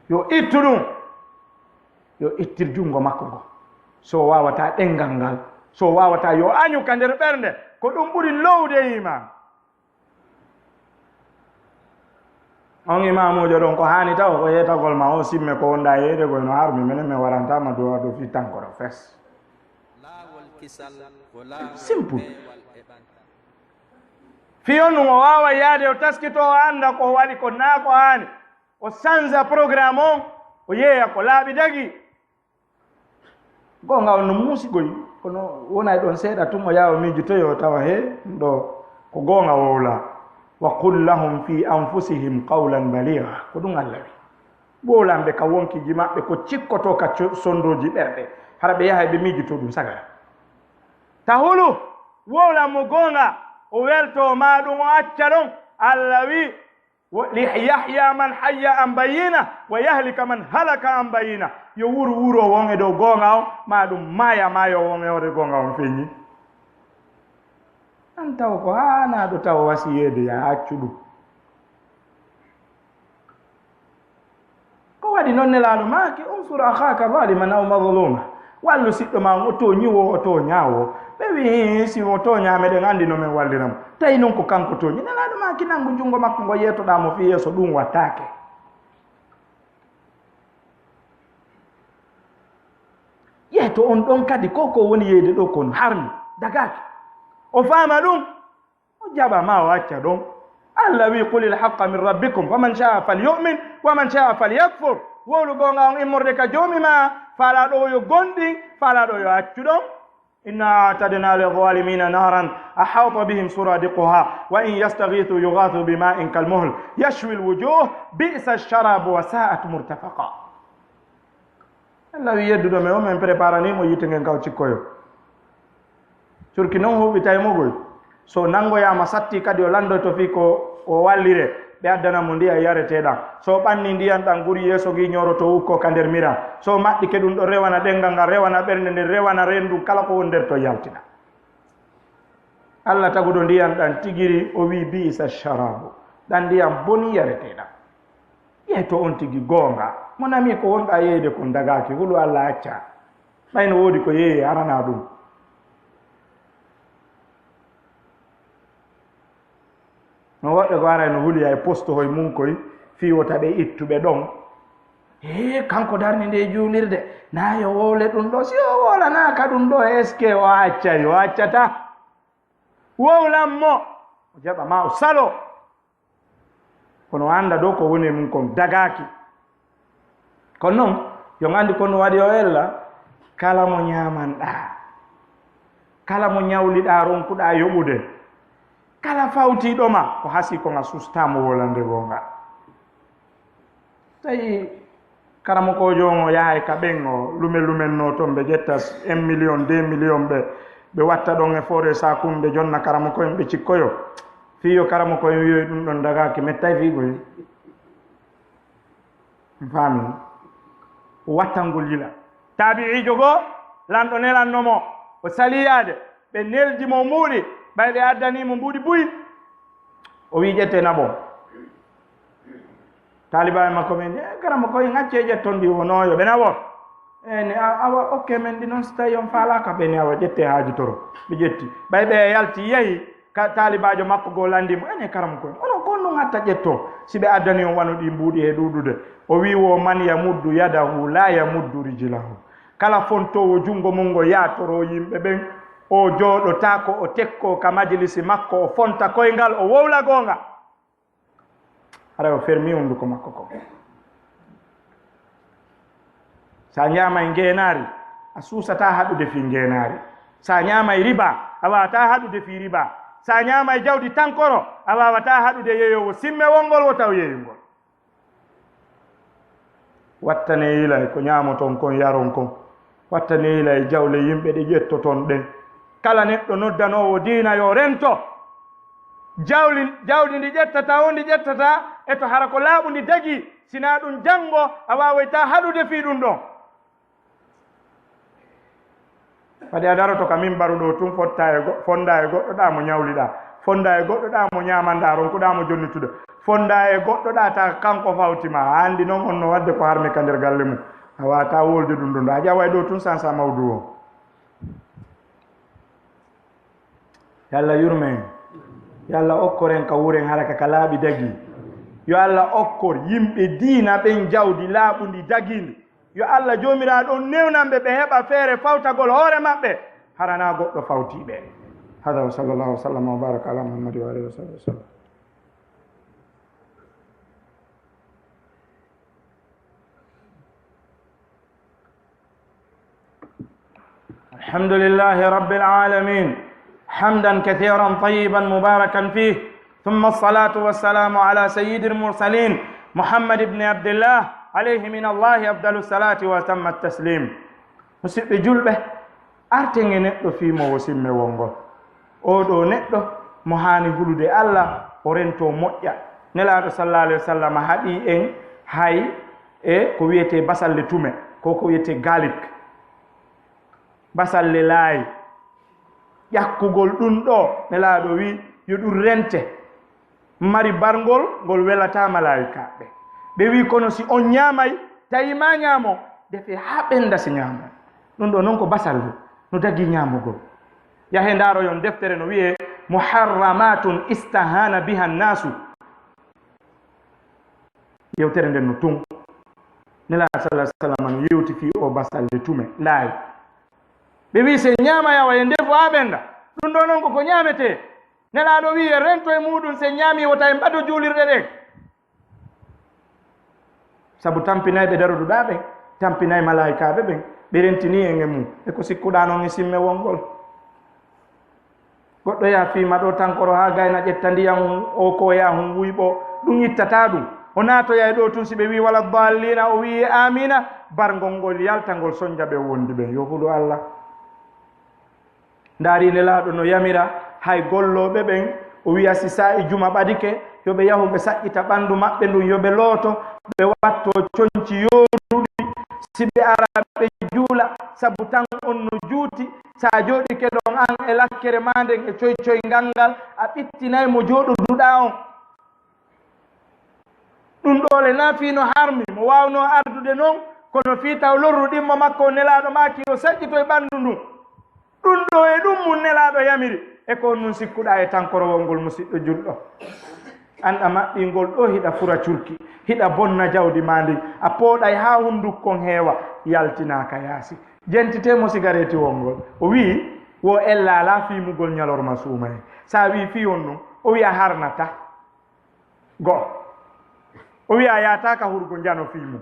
yo ittu ɗum, yo ittir junngo makko ngo. So waawataa ɗenngal ngal, so waawataa yo añu ka nder ɓernde, ko ɗum ɓuri lowde iman. On imaamuujo ɗon ko haani taw ko yeetagol ma o simme ko wonɗaa yeeyde koy no harmi, menen men warantaa ma du'a ɗo fii tankoro fes. Laawol kisal ko laawol Simple. Peewal e ɓantal. Fii on ɗum o waawa yaade o taskitoo o annda ko o waɗi ko naa ko haani. O sanza programme on, o yeeya ko laaɓi dagi. Goonga on no muusi goy, kono wona e ɗon seeɗa tun o yaha o miijotoyo tawa he ɗo ko goonga wowla. Wa qul lahum fi anfusihim qawlan baligha. Ko ɗum Allah wi. Wowlan ɓe ka wonkiiji maɓɓe ko cikkotoo ka co-, sondooji ɓerɗe. Hara ɓe yahay ɓe miijotoo ɗum sagara. Tahulu, wowlan mo goonga, o weltoo ma ɗum o acca ɗon. Allah wi, wo-, li yahya man hayya an bayyina, wa yahlika man halaka an bayyina. Yo wuro wuro won e dow goonga on, ma ɗum maaya maayo won e hoore goonga on feñi. An taw ko haanaaɗo taw wasiyeede ya accu ɗum. Ko waɗi non Nelaaɗo maaki, unsur akhaaka zaliman aw mazluma. Wallu siɗɗo ma on, o tooñi wo, o tooñaa wo. Ɓe wi'i, si o tooñaa, meɗen anndi no men wallira mo. Tawi non ko kanko tooñi. Nelaaɗo maaki, nanngu junngo makko ngo yeetoɗaa mo fii yeeso, ɗum wattaake. Yeeto on ɗon kadi ko ko woni yeyde ɗo kon harmi dagaaki. O faama ɗum, o jaɓa ma o acca ɗon. Allah wi, "Qulil haqqa min rabbikum, faman sha'a falyu'min, wa man sha'a falyakfur." Wowlu goonga on immorde ka Joomi ma, faalaaɗo o yo gonɗin, faalaaɗo yo accu ɗon. "Inna a'tadna lizalimina naran ahata bihim suradiquha, wa in yastaghithu yughathu bima'in kalmuhl, yashwi alwujuh, bi'sa ash-sharabu wa sa'at murtafaqa." Allah wi, "Yedduɗo men o, men préparani mo yiite ngen ka o cikkoyo." Curki non huɓitay mo goy. So nanngoyaama satti kadi o lanndoyto fii ko o wallire, ɓe addana mo ndiyam yareteeɗam. So ɓanni ndiyam ɗam guri yeeso ngi ñooroto ukko ka nder miran. So maɗɗike ɗum ɗo rewana ɗemngal ngal, rewana ɓernde nden, rewana reendu kala ko woni nder ton yaltina. Allah taguɗo ndiyam ɗam tigiri o wi, "Bi'sa sharabu." Ɗam ndiyam boni yareteeɗam. Yeeto on tigi goonga. Mo nami ko wonɗaa yeyde kon dagaaki, hulu Allah acca. Ɓay no woodi ko yeeyee aranaa ɗum. No woɓɓe ko ara no huliya e posto hoy mun koy, fii wota ɓe ittu ɓe ɗon. Ee, kanko darni nde juulirde, naa yo wowle ɗum ɗo. Si o wowlanaaka ɗum ɗo, est-ce que o accay? O accata. Wowlan mo, o jaɓa ma o salo. Kono o annda ɗo ko woni e mum kon dagaaki. Kono non, yo on anndi ko no waɗi o ella, kala mo ñaamanɗaa, kala mo ñawliɗaa, ronkuɗaa yoɓude, kala fawtiiɗo ma, ko hasii kon a sustaa mo wolande goonga. Tawi karamokoojo on o yahay ka ɓen, o lume lumennoo ton, ɓe ƴetta un million, deux million, ɓe, ɓe watta ɗon e foore saakum, ɓe jonna karamoko en, ɓe cikkoyo. Fii yo karamoko en wi'oy ɗum ɗon dagaaki, mettay fii goy. On faami? O wattangol yila. Taabi'iijo goo, lanɗo nelanno mo, o salii yaade, ɓe neldi mo mbuuɗi, ɓay ɓe addanii mo mbuuɗi buy. O wi'i, "Ƴettee naɓon." Taalibaaɓe makko ɓen, "Eh, karamoko, en accee ƴetton ɗi wonooyo, ɓe naɓon." Ɓe inni, "A-, awa, okkee men ɗi non, si tawii on faalaaka." Ɓe inni, "Awa, ƴettee haaju toro." Ɓe ƴetti. Ɓay ɓe yalti, yahi, ka taalibaajo makko goo lanndii mo, "Enen karamoko en, onon ko honɗun hatta ƴetton si ɓe addanii on wano ɗii mbuuɗi e ɗuuɗude?" O wi'i, "Wo man yamuddu yadahu la yamuddu rijlahu." Kala fontoowo junngo mun ngo yaatoroo yimɓe ɓen, o jooɗotaako, o tekkoo ka majlisi makko, o fonta koyngal, o wowla goonga. Haray o fermi hunduko makko kon. Sa ñaamay ngeenaari, a suusataa haɗude fii ngeenaari. Sa ñaamay riba, a waawataa haɗude fii riba. Sa ñaamay jawdi tankoro, a waawataa haɗude yeyoowo simmewol ngol wota o yeyu ngol. Wattanee yilay ko ñaamoton kon, yaron kon. Wattanee yilay jawle yimɓe ɗe ƴettoton ɗen. Kala neɗɗo noddanoowo diina yo rento. Jawli, jawdi ndi ƴettata o, ndi ƴettata e to hara ko laaɓundi dagii. Sinaa ɗum janngo a waawaytaa haɗude fii ɗum ɗon. Waɗi a daroto ka mimbaru ɗo tun, fotta e go-, fonda e goɗɗo ɗa mo ñawliɗa, fonda e goɗɗo ɗa mo ñamanɗa, ronkuɗa mo jonnitude, fonda e goɗɗo ɗa ta kanko fawti ma. A andi non on no wadde ko harmi ka nder galle mum. A wata wolde ɗum ɗon ɗo. A ƴaway ɗo tun sansa mawdu o. Yo Allah yurme en. Yo Allah okkor en ka wuren haraka ka laaɓi dagi. Yo Allah okkor yimɓe diina ɓen jawdi laaɓundi dagindi. Yo Allah Joomiraaɗo on newnan ɓe, ɓe heɓa feere fawtagol hoore maɓɓe, hara na goɗɗo fawtii ɓe. Hada wa sallallahu wa sallama wa baraka ala Muhammadi wa alihi wa sahbihi wa sallam. الحمد لله رب العالمين، حمدا كثيرا طيبا مباركا فيه، ثم الصلاة والسلام على سيد المرسلين محمد بن عبد الله، عليه من الله أفضل الصلاة وأتم التسليم. Musidɓe julɓe, arten e neɗɗo fii mo wosimme wongo. Oo ɗoo neɗɗo mo haani hulude Allah, o rentoo moƴƴa. Nelaaɗo sallallahu alayhi wa sallam haɗii en hay e ko wiyetee basalle tume, ko ko wiyetee garlic. Basalle laayi. Ƴakkugol ɗum ɗoo, Nelaaɗo wii yo ɗum rente. Mari barngol ngol welataa malaa'ikaaɓe. Ɓe wii, "Kono si on ñaamay, tawi ma ñaamo, defe haa ɓennda si ñaamo." Ɗum ɗoo non ko basalle, no dagii ñaamugol. Yahee ndaaroyon deftere no wiyee Muharramatun Istahana Biha Naasu. Yewtere nden no tun. Nelaaɗo sallallahu alayhi wa sallam no yewti fii o basalle tume, laayi. Ɓe wi'i, "Si en ñaama yawa, en ndefu haa ɓennda." Ɗum ɗo noon ko ko ñaametee. Nelaaɗo wi'i, "En rento e muuɗum, si en ñaami wota en ɓado juulirɗe ɗen." Sabu tampinay ɓe daruɗuɗaa ɓen, tampinay malaa'ikaaɓe ɓen, ɓe rentinii en e mum. E ko sikkuɗaa noon e simmewol ngol? Goɗɗo yaha fii ma ɗo tankoro haa gayna ƴetta ndiyan hun, o ko yaha hun wuyɓo, ɗum ittataa ɗum. O naatoya e ɗo tun si ɓe wi'i wala daalliina, o wi'i aamiina, barngol ngol yalta ngol sonja ɓe wondi ɓen. Yo hulu Allah. Ndaari Nelaaɗo no yamira hay gollooɓe ɓen, o wi'a si saa'i juma ɓadike, yo ɓe yahu ɓe saƴƴita ɓanndu maɓɓe ndun, yo ɓe looto, ɓe watto conci yooɗuɗi, si ɓe ara ɓe juula, sabu tan on no juuti. Sa jooɗike ɗon an e lakkere maa nden e coycoyngal ngal, a ɓittinay mo jooɗoduɗaa on. Ɗum ɗoo le na fii no harmi mo waawnoo ardude non, kono fii taw lorru ɗimmo makko on, Nelaaɗo maaki yo saƴƴitoy ɓanndu ndun. Ɗum ɗoo e ɗum mun Nelaaɗo yamiri, e ko on nun sikkuɗaa e tankorowol ngol, musiɗɗo julɗo? An a maɓɓii ngol ɗoo, hiɗa fura curki, hiɗa bonna jawdi maa ndin, a pooɗay haa hundukkon heewa, yaltinaa ka yaasi. Jentitee mo sigareetiwol ngol. O wi'i, wo ella alaa fiimugol ñalorma suumayee. Sa wi'i fii on ɗum, o wi'a harnata. Go. O wi'a yaataaka hurgo njano fii mum.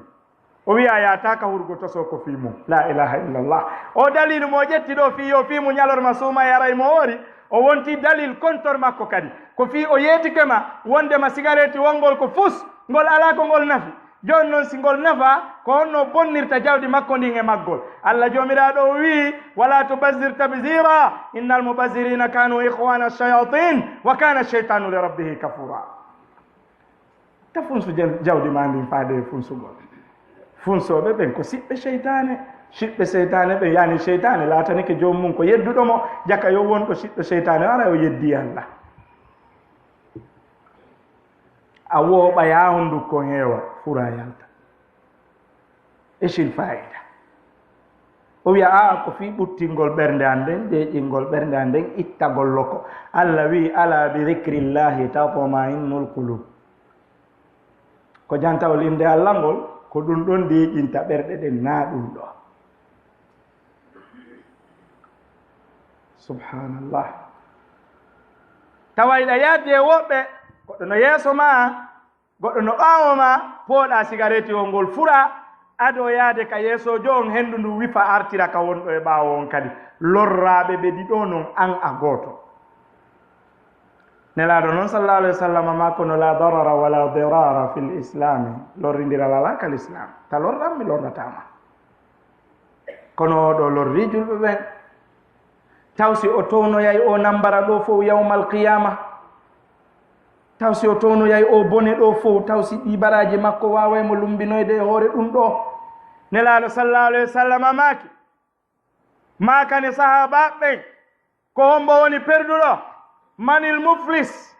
O wi'a yaataaka hurgo tosoo ko fii mum. La ilaha illallah. O daliilu mo o ƴetti ɗo fii yo fii mum ñalorma suumayee aray mo hoori, o wonti dalil kontor makko kadi. Ko fii o yeetike ma wonde ma sigareetiwol ngol ko fus, ngol alaa ko ngol nafi. Jooni non, si ngol nafa, ko honno bonnirta jawdi makko ndin e maggol? Allah Joomiraaɗo o wi'i, "Wala tubazzir tabzira, innal mubazzirina kanu ikhwana shayatin, wa kana shaytanu li rabbihi kafura." Ta funsu jan-, jawdi maa ndin faade e funsugol. Funsooɓe ɓen ko siɓɓe seytaane. Siɓɓe seytaane ɓen, yani seytaane laatanike joom mum ko yedduɗo mo, jaka yo wonɗo siɓɗo seytaane, hara o yeddi Allah. A wooɓa yaa hunduko heewa, fura yalta. Esil fayida. O wi'a, "Aa, ko fii ɓuttingol ɓernde an nden, deeƴingol ɓernde an nden, ittagol loko." Allah wi'i, "Ala bi dhikrillahi tatma'innul qulub." Ko jantawol innde Allah ngol, ko ɗum ɗon deeƴinta ɓerɗe ɗen, naa ɗum ɗo. Subhanallah. Tawa iɗa yaaddi e woɓɓe, goɗɗo no yeeso maa, goɗɗo no ɓaawo maa, pooɗaa sigareetiwol ngol furaa, ado yaade ka yeesoojo on, henndu ndu wifa artira ka wonɗo e ɓaawo on kadi. Lorraaɓe ɓe ɗiɗo non, an a gooto. Nelaaɗo non sallallahu alayhi wa sallam maa kono la darara wala dirara fil islami, lorrindiral alaa ka lislaam. Ta lorran mi lorrataa ma. Kono o ɗo lorri julɓe ɓen. Taw si o townoyay o nambara ɗo fow yawmal qiyama? Taw si o townoyay o bone ɗo fow? Taw si ɗi baraaji makko waaway mo lumbinoyde e hoore ɗum ɗo? Nelaaɗo sallallahu alayhi wa sallam maaki, maakane sahaabaaɓe ɓen, "Ko hombo woni perduɗo? Manil muflis?"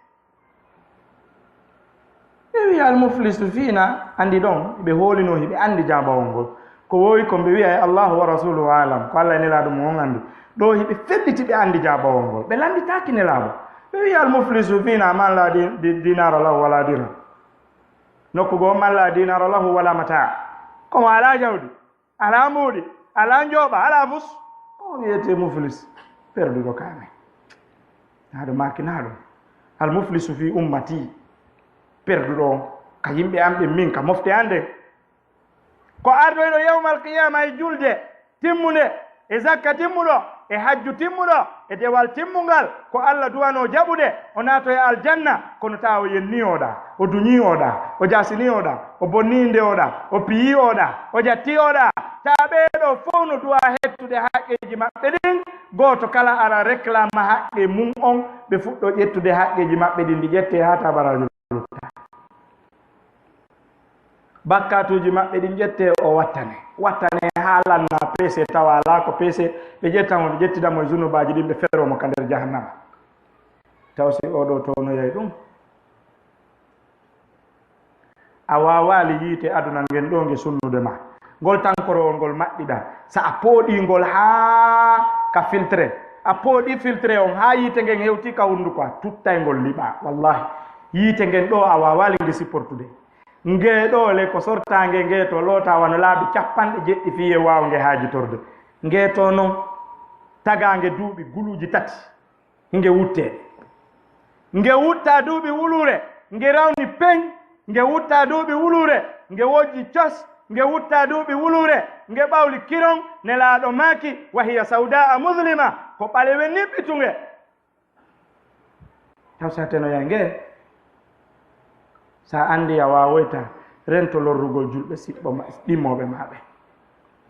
Ɓe wi'i, "Al muflisu fiina," andi ɗon, ɓe hoolino, hiɓe andi jaabawol ngol. Ko wowi kon ɓe wi'a, "Allahu wa rasuluhu alam," ko Allah e Nelaaɗo mum on andi. Ɗo hiɓe felliti, ɓe andi jaabawol ngol. Ɓe landitaaki Nelaaɗo. Ɓe wi'i, "Al muflisu fiina man la di-, di-, dinara lahu wala dirham." Nokku goo, "Man la dinara lahu wala mata." Ko mo alaa jawdi. Alaa mbuuɗi, alaa njooɓa, alaa fus. Ko wiyetee muflis? Perduɗo kaane. Naɗo maaki naɗo. Al muflisu fi ummati. Perduɗo on ka yimɓe an ɓen, min ka mofte an ɗen. Ko ardoyɗo yawmal qiyama e julde timmunde, e zakka timmuɗo, e hajju timmuɗo, e dewal timmungal, ko Allah duwanoo jaɓude, o naatoya aljanna, kono taa o yennii oɗa, o duñii oɗa, o jaasinii oɗa, o bonnii innde oɗa, o piyii oɗa, o jattii oɗa. Taa ɓee ɗoo fow no duwaa hettude haqqeeji maɓɓe ɗin, gooto kala ara reklama haqqe mum on, ɓe fuɗɗoo ƴettude haqqeeji maɓɓe ɗin, ɗi ƴettee haa tabaraaji lutta. Bakkatuuji maɓɓe ɗin ƴettee, o wattane. Wattane haa lanna peese, tawa alaa ko peese, ɓe ƴetta mo, ɓe ƴettida mo e zunubaaji ɗin, ɓe feroo mo ka nder jahannama. Taw si oo ɗoo townoyay ɗum? A waawaali yiite aduna ngen ɗoo nge sunnude ma. Ngol tankorowol ngol maɓɓiɗaa. Sa a pooɗii ngol haa ka filtre, a pooɗii filtre on haa yiite ngen hewtii ka hunnduko, a tuttay ngol liɓaa. Wallahi, yiite ngen ɗoo a waawaali nge supportude. Ngee ɗoo le ko sortaange ngee to lootaa wano laabi capanɗe jeɗɗi fii e waawnge haajitorde. Ngee to non. Tagaange duuɓi guluuji tati, nge wuttee. Nge wuttaa duuɓi wuluure, nge rawni peŋ. Nge wuttaa duuɓi wuluure, nge wojji cos. Nge wuttaa duuɓi wuluure, nge ɓawli kiroŋ. Nelaaɗo maaki, "Wa hiya sawdaa mudlima," ko ɓalewe niɓɓitunge. Taw sa tenoyay nge, sa anndi a waawoyta, rento lorrugol julɓe siɓɓo ma, ɗimmooɓe ma ɓe.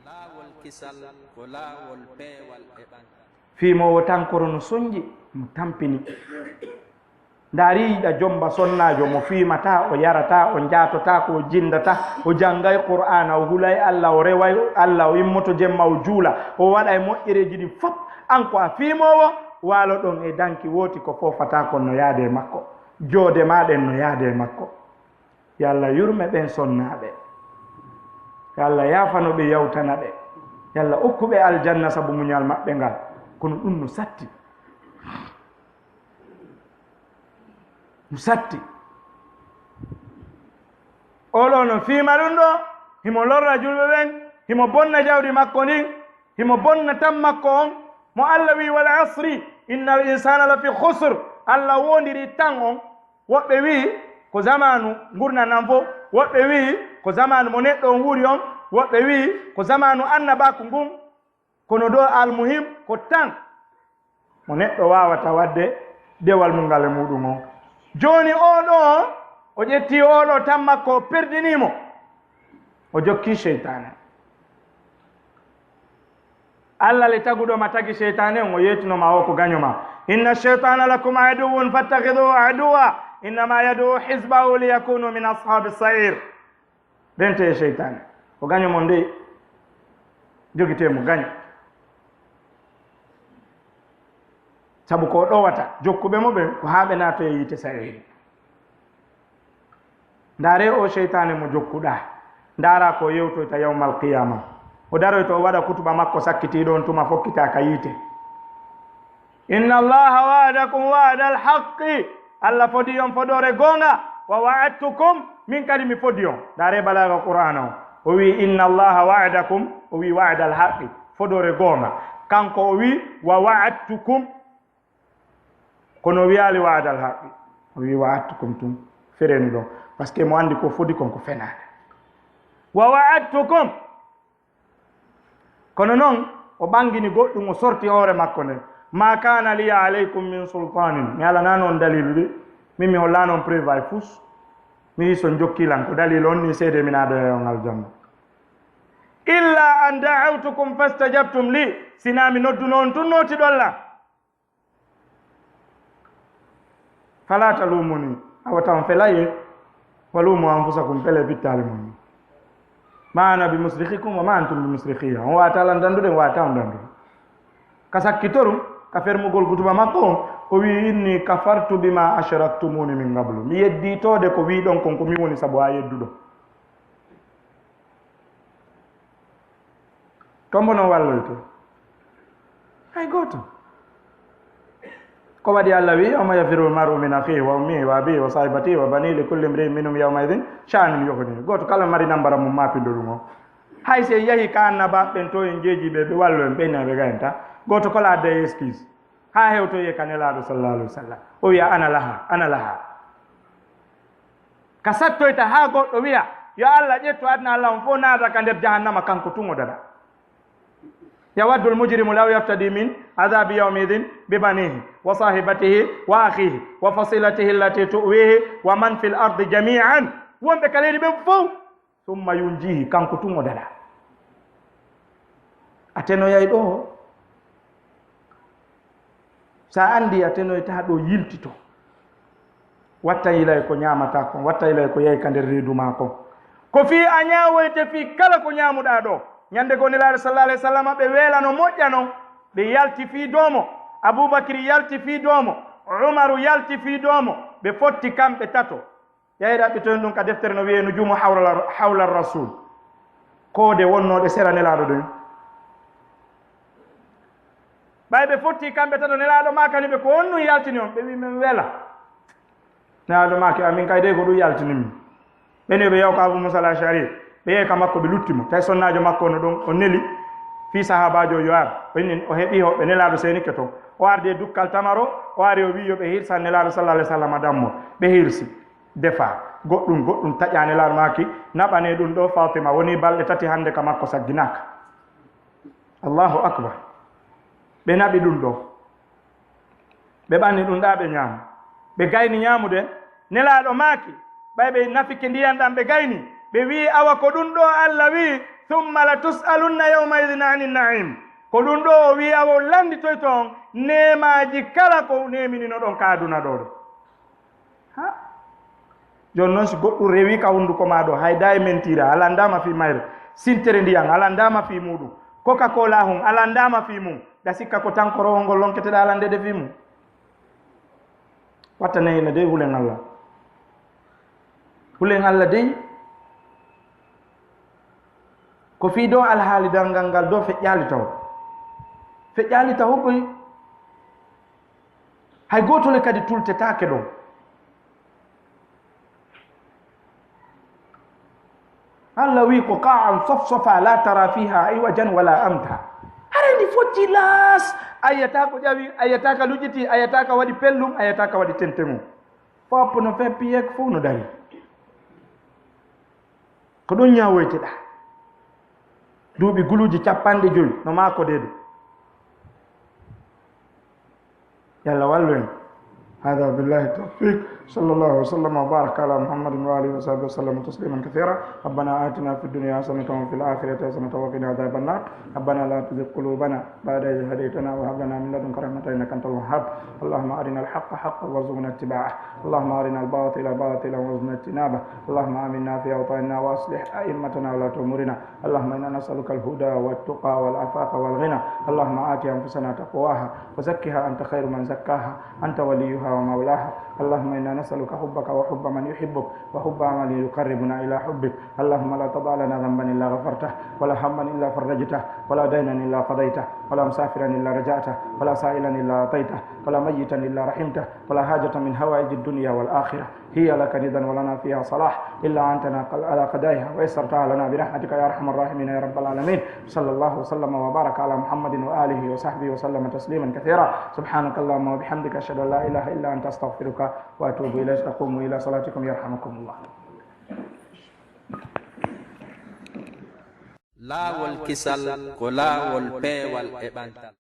Laawol kisal ko laawol peewal e ɓangal. Fiimoowo tankoro no sonji, no tampini. Ndaari yiɗa jomba sonnaajo mo fiimata, o yarata, o njaatota, ko o jindata, o janngay Qur'aana, o hulay Alla, o reway Alla, o immoto jemma, o juula, o waɗay moƴƴereeji ɗin fop. An ko a fiimoowo, waalo ɗon e danki wooti ko foofata kon no yaade e makko. Joode ma ɗen no yaade e makko. Yo Alla yurme ɓen sonnaaɓe. Yo Alla yaafano ɓe, yawtana ɓe. Yo Alla okku ɓe aljanna sabu muñal maɓɓe ngal. Kono ɗum no satti. No satti. Oɗo no fiima ɗum ɗo, himo lorra julɓe ɓen, himo bonna jawdi makko ndin, himo bonna tan makko on, mo Alla wi, "Wal asri, innal insana lafi khusr." Alla wondiri tan on. Woɓɓe wi'i ko zamaanu ngurndan ɗan fow. Woɓɓe wi'i ko zamaanu mo neɗɗo on wuuri on. Woɓɓe wi'i ko zamaanu annabaaku ngun. Kono ɗo almuhim ko tan mo neɗɗo waawata waɗde dewal mum ngal e muɗum on. Jooni oo ɗoo, o ƴetti oo ɗoo tan makko, o perdinii mo. O jokki seytaane. Alla le taguɗo ma tagi seytaane on, o yeetino ma o ko gaño ma. "Inna shaytana lakum aduwwun fattakhiduhu aduwwa, innama yad'u hizbahu liyakunu min ashabi sa'ir." Rente e seytaane. Ko gaño mon dey. Jogitee mo gaño. Sabu ko o ɗowata jokkuɓe mo ɓen, ko haa ɓe naatoya yiite sa'iri. Ndaaree oo seytaane mo jokkuɗaa. Ndaaraa ko o yewtoyta yawmal qiyaama. O daroyta, o waɗa kutuba makko sakkitiiɗo on tuma, fokkitaa ka yiite. "Inna Allaha wa'adakum wa'dal haqqi." Alla fodi on fodoore goonga. "Wa wa'adtukum," min kadi mi fodi on. Ndaaree balaaga Qur'aana on. O wi'i, "Inna Allaha wa'adakum," o wi'i, "wa'dal haqqi," fodoore goonga. Kanko o wi'i, "Wa wa'adtukum." Kono o wi'aali, "Wa'dal haqqi." O wi'i, "Wa'adtukum" tun. Fereni ɗon. Parce que mo anndi ko fodi kon ko fenaande. "Wa wa'adtukum." Kono non, o ɓangini goɗɗum, o sorti hoore makko nden. "Ma kana liya alaykum min sultanin." Mi alanaano on daliilu de. Min mi hollaano on preuve ay fus. Mi wi so on jokki lan ko daliilu on ni seede mi naado e on aljanna. "Illa an da'awtukum fastajabtum li." Sinaa mi nodduno on tun nootiɗon lan. "Fala talumuni." Awa taw on felaye. "Walumu anfusakum," pele pittaali mon. "Ma ana bi musrikhikum wa ma antum bi musrikhiyya." On waata lan dandude, on waata on dandude. Ka sakkitorum, ka fermugol kutuba makko on, o wi, "Inni kafartu bima ashraktumuni min qablu." Mi yeddi toode ko wiɗon kon ko mi woni sabu haa yedduɗo. Tombo no walloyte? Hay gooto. Ko waɗi Alla wi, "Yawma yafirru l-mar'u min akhihi wa ummihi wa abihi wa sahibatihi wa banihi li kulli imri'in minhum yawma idhin sha'nun yughnihi." Gooto kala mari nambara mum mapindo ɗum o. Hay si en yahi ka annabaaɓe ɓen to en jeeji ɓe, ɓe wallo en, ɓe naɓe gayanta. Gooto kala adda e excuse. Haa hewtoye ka Nelaaɗo sallallahu alaihi wasallam. O wiya, "Ana laha, ana laha." Ka sattoyta haa goɗɗo wiya, "Yo Alla ƴettu aduna Alla on fof naata ka nder jahannama, kanko tun o dara." "Yawaddu l-mujrimu law yaftadi min adhabi yawmi idhin bi banihi wa sahibatihi wa akhihi wa fasilatihi allati tu'wihi wa man fil ardi jami'an." Wonɓe ka leydi ɓen fof. "Summa yunjihi," kanko tun o dara. A tenoyay ɗo. Sa andi a tenoyta ɗo, yiltito. Watta yilay ko ñamata kon, watta yilay ko yahi ka nder reedu ma kon. Ko fii a ñaawoyte fii kala ko ñaamuɗa ɗo. Ñande goo Nelaaɗo sallallahu alayhi wa sallam ɓe weelano moƴƴano, ɓe yalti fii doomo. Abubakri yalti fii doomo, Umaru yalti fii doomo, ɓe fotti kamɓe tato. Yahi ɗaɓɓitoyen ɗum ka deftere no wiyee Nujumu Hawla, Hawla Rasul. Koode wonnooɗe sera Nelaaɗo ɗen. Ɓay ɓe fotti kamɓe tato, Nelaaɗo maakani ɓe ko honɗum yaltini on, ɓe wi, "Min wela." Nelaaɗo maaki, "Amin kay dey ko ɗum yaltini min." Ɓen yo ɓe yaw ka Abu Musa al-Ash'ari, ɓe yehi ka makko, ɓe lutti mo. Tawi sonnaajo makko no ɗon, o neli. Fii sahaabaajo yo ar, o inni, o heɓi hoɓɓe, Nelaaɗo seenike ton. O ardi e dukkal tamaro, o ari o wi'i yo ɓe hirsan Nelaaɗo sallallaahu alayhi wa sallam dammo. Ɓe hirsi, defa, goɗɗum, goɗɗum taƴa. Nelaaɗo maaki, naɓanee ɗum ɗo Faatima, wonii balɗe tati hannde ka makko sagginaaka. Allahu akbar. Ɓe naɓi ɗum ɗo. Ɓe ɓanni ɗum ɗa, ɓe ñaama. Ɓe gayni ñaamude. Nelaaɗo maaki, ɓay ɓe nafike ndiyan ɗan, ɓe gayni. Ɓe wi'i, awa ko ɗum ɗo Alla wi'i, "Thumma la tus'alunna yawma idhin anin na'im." Ko ɗum ɗo o wi'i, awa on landitoyto on neemaaji kala ko neemininoɗon ka aduna ɗo ɗo. Ha? Jooni non, si goɗɗum rewi ka hunduko maa ɗo, hay da e mentira, a landaama fii mayre. Sintere ndiyan, a landaama fii muuɗum. Coca-Cola hun, a landaama fii mum. Ɗa sikka ko tan korowol ngol lonketeɗaa landeede fii mum? Watta nehila dey, hulen Alla. Hulen Alla dey. Ko fii ɗo alhaali darngal ngal ɗo feƴƴaali taw. Feƴƴaali taw koy. Hay gooto le kadi tultetaake ɗo. Alla wi'i ko qa'an safsafa la tara fiha iwajan wala amta. Haray ndi focci laas. A yi'ataa ko ƴawi, a yi'ataa ka luƴƴiti, a yi'ataa ka waɗi pellum, a yi'ataa ka waɗi tenteŋu. Fop no feppi, yeek fof no dari. Ko ɗon ñaawoyteɗaa. Duuɓi guluuji capanɗe joy no maako deeɗo. Yalla wallu en. هذا وبالله التوفيق. صلى الله وسلم وبارك على محمد وآله وصحبه وسلم تسليما كثيرا. ربنا آتنا في الدنيا حسنة وفي الآخرة حسنة وقنا عذاب النار. ربنا لا تزغ قلوبنا بعد إذ هديتنا وهب لنا من لدنك رحمة إنك أنت الوهاب. اللهم أرنا الحق حقا وارزقنا اتباعه. اللهم أرنا الباطل باطلا وارزقنا اجتنابه. اللهم آمنا في أوطاننا وأصلح أئمتنا وولاة أمورنا. اللهم إنا نسألك الهدى والتقى والعفاف والغنى. اللهم آت أنفسنا تقواها وزكها أنت خير من زكاها أنت وليها ومولاها. اللهم إنا نسألك حبك وحب من يحبك وحب عمل يقربنا إلى حبك. اللهم لا تضع لنا ذنبا إلا غفرته ولا هما إلا فرجته ولا دينا إلا قضيته ولا مسافرا إلا رجعته ولا سائلا إلا أعطيته ولا ميتا إلا رحمته ولا حاجة من حوائج الدنيا والآخرة هي لك رضا ولنا فيها صلاح إلا أعنتنا على قضائها ويسرتها لنا برحمتك يا أرحم الراحمين يا رب العالمين. صلى الله وسلم وبارك على محمد وآله وصحبه وسلم تسليما كثيرا. سبحانك اللهم وبحمدك، أشهد أن لا إله إلا أنت، أستغفرك وأتوب إليك. قوموا إلى صلاتكم يرحمكم الله. Laawol kisal ko laawol peewal e ɓantal.